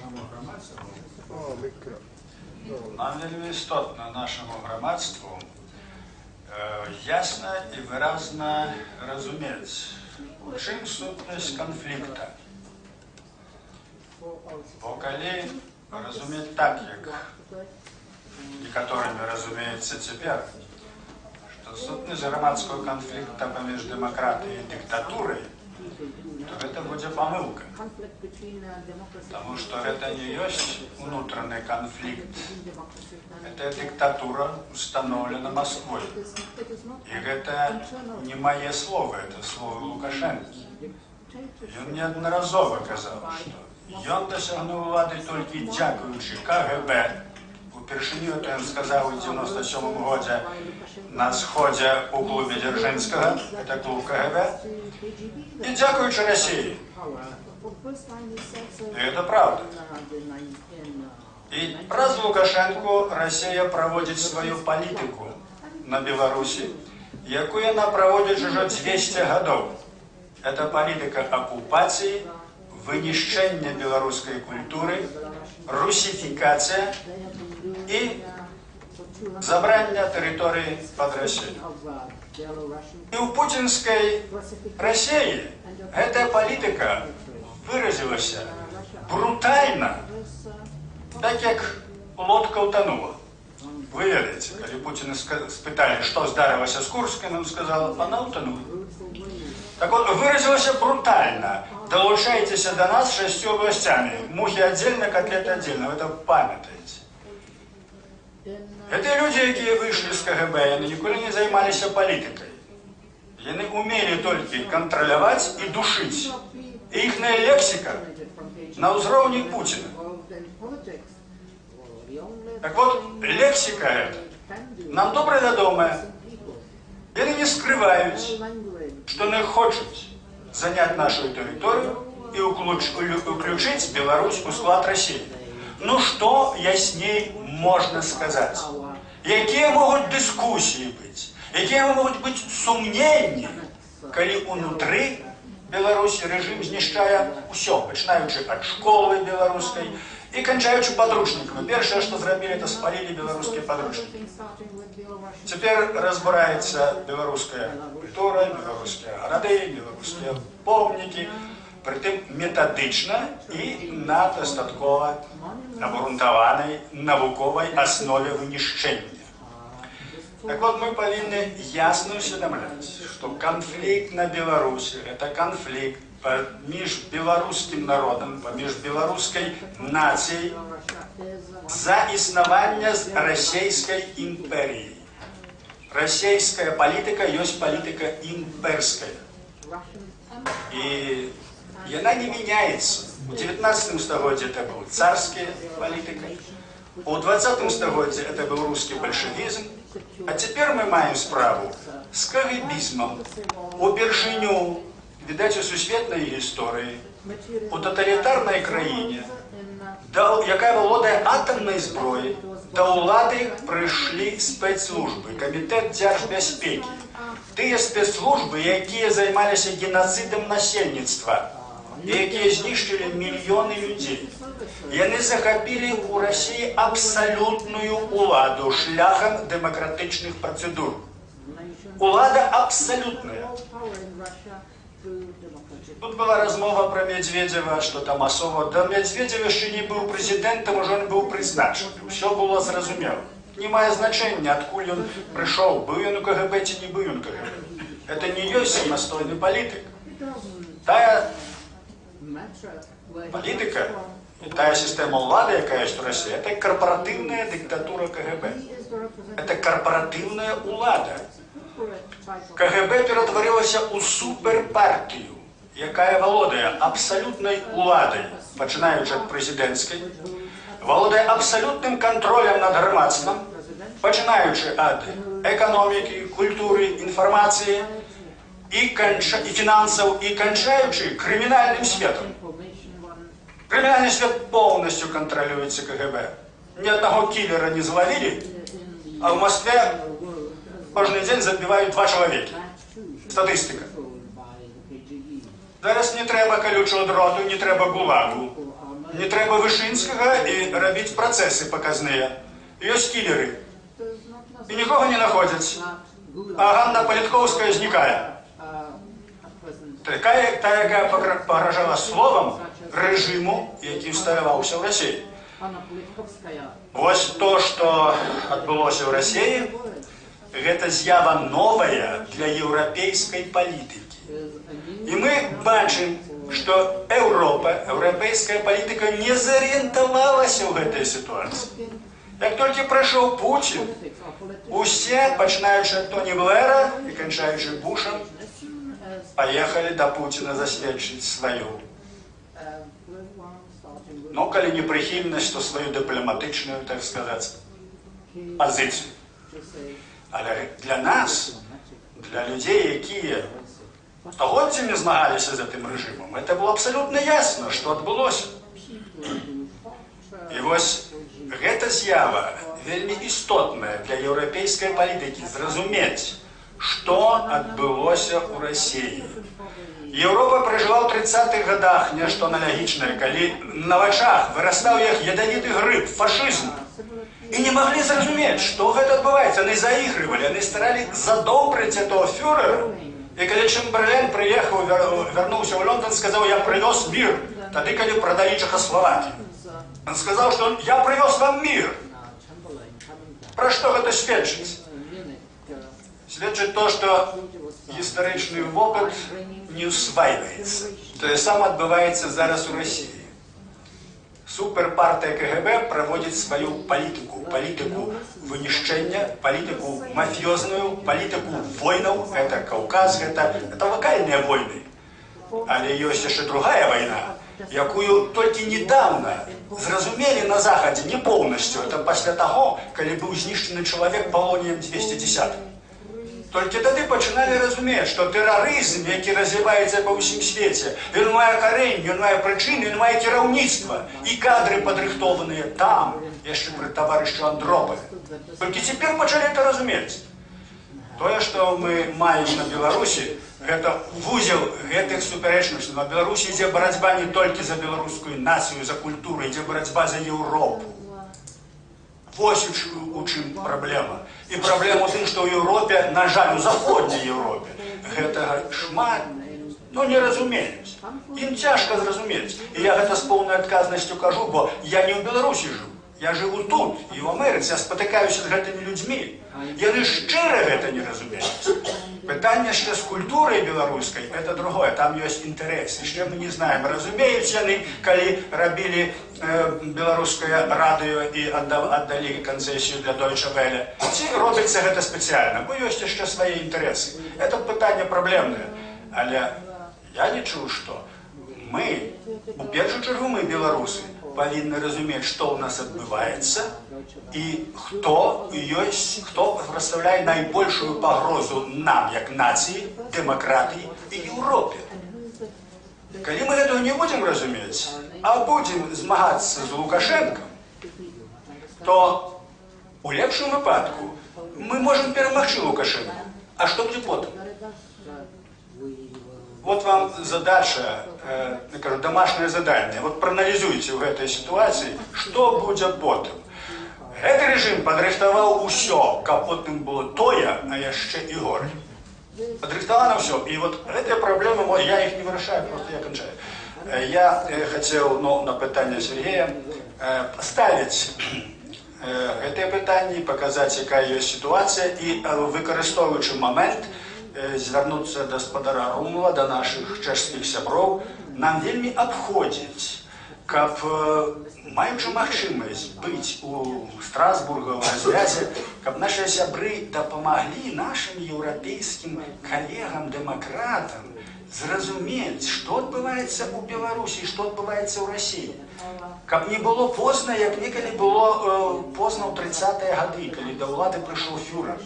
Нашаму грамадству. Нам вельмі істотна нашаму грамадству ясна і выразна разумець, у чым сутнасць канфлікта. Бо калі разумець так, як некаторымі разумеецца цяпер, што сутнасць грамадскага канфлікта паміж дэмакратыяй і дыктатурай, то гэта будзе памылка. Таму што гэта не ёсць унутраны канфлікт. Гэта дыктатура устаноўлена Масквой. І гэта не мае словы, это словы Лукашэнкі. Ён неаднаразова казаў, што ён дасягнуў улады толькі дзякуючы КГБ. Упершыню это ён сказаў у 97 годзе на сходзе ў клубе Дзяржынскага, это клуб КГБ, і дзякуючы Расіі. І это правда. І праз Лукашэнку Расія праводзіць сваю палітыку на Беларусі, якую яна праводзіць ужо 200 гадоў. Это палітыка акупацыі, вынішчэння беларускай культуры, русіфікацыя і забрання тэрыторыі пад Расію. І ў пуцінскай Расіі гэтая палітыка выразілася брутальна, так, як лодка утонула. Вы ведаеце, калі Пуціна спыталі, што здарылася з Курскам, ён сказал: «Она утонула». Так вот, выразілася брутальна: «Далучайцеся до нас шестью областями. Мухи отдельно, котлеты отдельно». Вы это памятаеце. Гэта людзі, якія выйшлі з КГБ, яны ніколі не займаліся палітыкай. Яны умелі толькі кантраляваць і душыць. І іхная лексіка на ўзроўні Пуціна. Так вот, лексіка эта нам добра вядомая. Яны не скрываюць, што яны хочуць заняць нашу тэрыторыю і уключыць Беларусь у склад Расіі. Ну што ясней можна сказаць? Якія могуць дыскусіі быць? Якія могуць быць сумненні, калі унутры Беларусі рэжым знішчае ўсё, пачынаючы ад школы беларускай і канчаючы падручнікамі? Першае, што зрабілі, это спалілі беларускія падручнікі. Цяпер разбураецца беларуская культура, беларускія гарады, беларускія помнікі, прытым метадычна і на дастаткова абгрунтаванай навуковай аснове вынішчэння. Так вот, мы павінны ясна усведамляць, што канфлікт на Беларусі – это канфлікт паміж беларускім народам, паміж беларускай нацыяй за існаванне з Расійскай імперіяй. Расійская палітыка ёсць палітыка імперская. І яна не мяняецца. У 19 стагоддзі это быў царская палітыка, у 20 стагоддзі это быў рускі бальшавізм, а цяпер мы маем справу з кагебізмам. Упершыню, відаць, у сусветнай гісторыі, у таталітарнай краіне, якая валодае атамнай зброяй, да ўлады прыйшлі спецслужбы, Камітэт дзяржбяспекі. Тыя спецслужбы, якія займаліся генацыдам насельніцтва, і якія знішчылі мільёны людзей. Яны захапілі ў Расіі абсалютную ўладу шляхам дэмакратычных працэдур. Улада абсалютная. Тут была размова пра Мядзведзева, што там асоба. Да Мядзведзеў яшчэ не быў прэзідэнтам, ужо ён быў прызначаны. Усё было зразумела. Не мае значэння, адкуль ён прыйшоў, быў ён у КГБ ці не быў ён КГБ. Это не ёсць самастойны палітык. Тая палітыка і тая сістэма ўлады, якая ёсць у Расіі, это карпаратыўная дыктатура КГБ. Это карпаратыўная ўлада. КГБ ператварылася ў суперпартыю, якая валодае абсалютнай уладай, пачынаючы ад прэзідэнцкай, валодае абсалютным кантролем над грамадствам, пачынаючы ад эканомікі, культуры, інфармацыі і фінансаў і канчаючы крымінальным светам. Крымінальны свет полностью кантралюецца КГБ. Ні аднаго кілера не злавілі, а ў Маскве кожны дзень забіваюць два чалавекі. Статыстыка. Зараз не трэба калючого дроту, не трэба ГУЛАГу. Не трэба Вышынскага і рабіць працэсы паказныя. Ёсць кілеры. І нікога не находзяць. А Ганна Паліткоўская знікае. Такая, та, якая пагражала словам рэжыму, які ўсталяваўся ў Расіі. Вось то, што адбылося ў Расіі, гэта з'ява новая для еўрапейскай палітыкі. І мы бачым, што Еўропа, еўрапейская палітыка не зарыентавалася ў гэтай сітуацыі. Як толькі прыйшоў Пуцін, усе, пачынаючы ад Тоні Блэра і канчаючы Бушам, паехалі да Пуціна засведчыць сваю, ну, калі не прыхільнасць, то сваю дыпламатычную, так сказаць, пазіцыю. Але для нас, для людзей, якія стагоддзямі змагаліся з гэтым рэжымам, это было абсалютна ясна, што адбылося. І вось гэта з'ява вельмі істотная для еўрапейскай палітыкі — зразумець, што адбылося ў Расіі. Еўропа пражыла ў 30-х годах нешта аналагічнае, калі на вачах вырастаў як ядавіты грыб фашызм. І не маглі зразумець, што гэта адбываецца. Яны заігрывалі, яны старалі задобрыць этого фюрера. І калі Чэмберлен прыехаў, вярнуўся ў Лондон, сказаў: «Я прывёз мир». Тады, калі прадалі Чэхаславакію. Он сказал, что я привез вам мир. Пра што гэта сведчыць? Сведчыць то, што гістарычны вопыт не ўсвайваецца. Тое самае адбываецца зараз у Расіі. Суперпартыя КГБ праводзіць сваю палітыку, палітыку вынішчэння, палітыку мафіозную, палітыку войнаў, это Каўказ, это локальныя войны. Але ёсць яшчэ другая вайна, якую толькі недавно зразумелі на Захадзе, не поўнасцю, это пасля таго, калі быў знішчаны чалавек палоніем 210. Толькі тады пачыналі разумець, што тэрарызм, які развіваецца па ўсім свеце, ён мае карэнь, ён мае прычыны, ён мае кіраўніцтва і кадры, падрыхтованыя там, яшчэ пры таварышчу Андропаве. Толькі цяпер пачалі это разумець. Тое, што мы маем на Беларусі, гэта вузел гэтых супярэчнасцяў. На Беларусі ідзе барацьба не толькі за беларускую нацыю, за культуру, ідзе барацьба за Еўропу. Вось у чым праблема. І праблема ў тым, што ў Еўропе, на жаль, у заходняй Еўропе, гэтага шмат, ну, не разумеюць. Ім цяжка зразумець. І я гэта з поўнай адказнасцю кажу, бо я не ў Беларусі жыву. Я жыву тут, і ў Амерыцы, я спатыкаюся з гэтымі людзьмі. Яны шчыра гэта не разумеюць. Пытанне яшчэ з культурай беларускай — это другое, там ёсць інтарэс. Яшчэ мы не знаем, разумеюць яны, калі рабілі беларускае радыё і аддалі канцэсію для Deutsche Welle. Ці робіцца гэта спецыяльна, бо ёсць яшчэ свае інтарэсы. Это пытанне праблемнае. Але я лічу, што мы, у першую чаргу мы, беларусы, павінны разумець, што ў нас адбываецца і хто ёсць, хто прадстаўляе найбольшую пагрозу нам, як нацыі, дэмакратыі і Еўропе. Калі мы гэтага не будзем разумець, а будзем змагацца з Лукашэнкам, то у лепшым выпадку мы можам перамагчы Лукашэнку. А што будзе потым? Вот вам задача, я кажу, домашнее задание. Вот прааналізуйце ў гэтай сітуацыі, што будзе потым. Гэты рэжым падрыхтаваў усё, каб потым было тое, а яшчэ і горай. Падрыхтавана ўсё. І вот гэтыя праблемы, я іх не вырашаю, просто я канчаю. Я хацеў, ну, на пытанне Сергея паставіць гэтыя пытанні, паказаць, якая ёсць сітуацыя і, выкарыстоўваючы момент, звярнуцца да спадара Румла, да нашых чэшскіх сяброў. Нам вельмі абходзіць, каб, маючы магчымасць быць у Страсбурга ў развязе, каб нашыя сябры дапамаглі нашым еўрапейскім калегам-дэмакратам зразумець, што адбываецца ў Беларусі, што адбываецца ў Расіі. Каб не было позна, як некалі было позна ў 30-е гады, калі да ўлады прыйшоў фюрер.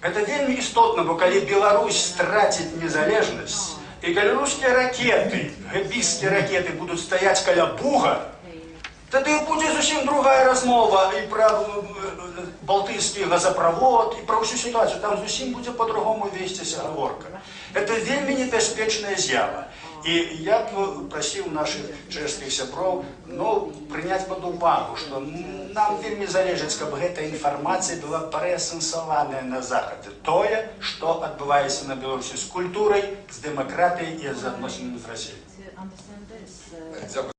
Гэта вельмі істотна, бо калі Беларусь страціць незалежнасць, і калі рускія ракеты, гэбісцкія ракеты будуць стаяць каля Буга, тады будзе зусім другая размова і пра Балтыйскі газаправод, і пра ўсю сітуацыю. Там зусім будзе по-другому весціся гаворка. Это вельмі небяспечная з'ява. І я б прасіў нашых чэшскіх сяброў, ну, прыняць пад увагу, што нам вельмі залежыць, каб гэта інфармацыя была прэсэнсаваная на Захадзе. Тое, што адбываецца на Беларусі з культурай, з дэмакратыяй і з адносінамі з Расіяй. Дзякую.